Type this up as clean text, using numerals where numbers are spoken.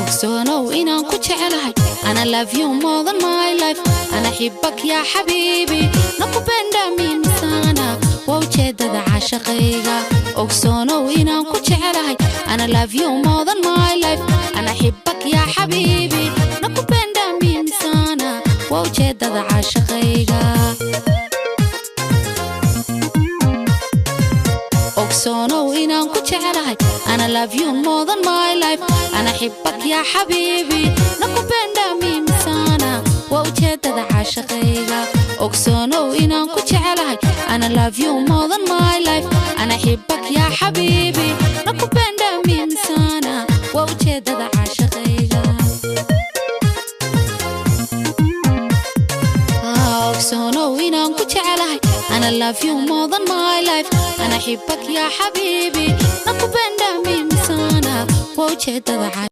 Ogsoonow inaan ku jecelahay. Ana love you more than my life. Ana xibak yaa xabiibi. Nakupenda mimi sana. Waa ujeedada caashaqayga. Ogsoonow inaan ku jecelahay. Ana love you more than my life. Ana xibak yaa xabiibi. Nakupenda mimi sana. Waa ujeedada caashaqayga. Ogsoonow inaan ku jecelahay. Ana love you more than my life. Ana xibak yaa xabiibi. Nakupenda mimi sana. Waa ujeedada caashaqayga. Ogsoonow inaan ku jecelahay. Ana love you more than my life. Ana xibak yaa xabiibi. Nakupenda mimi sana. Waa ujeedada caashaqayga. Ogsoonow inaan ku jecelahay. Ana love you more than my life. Ana xibak yaa xabiibi. Nakupenda mimi sana. Waa ujeedada.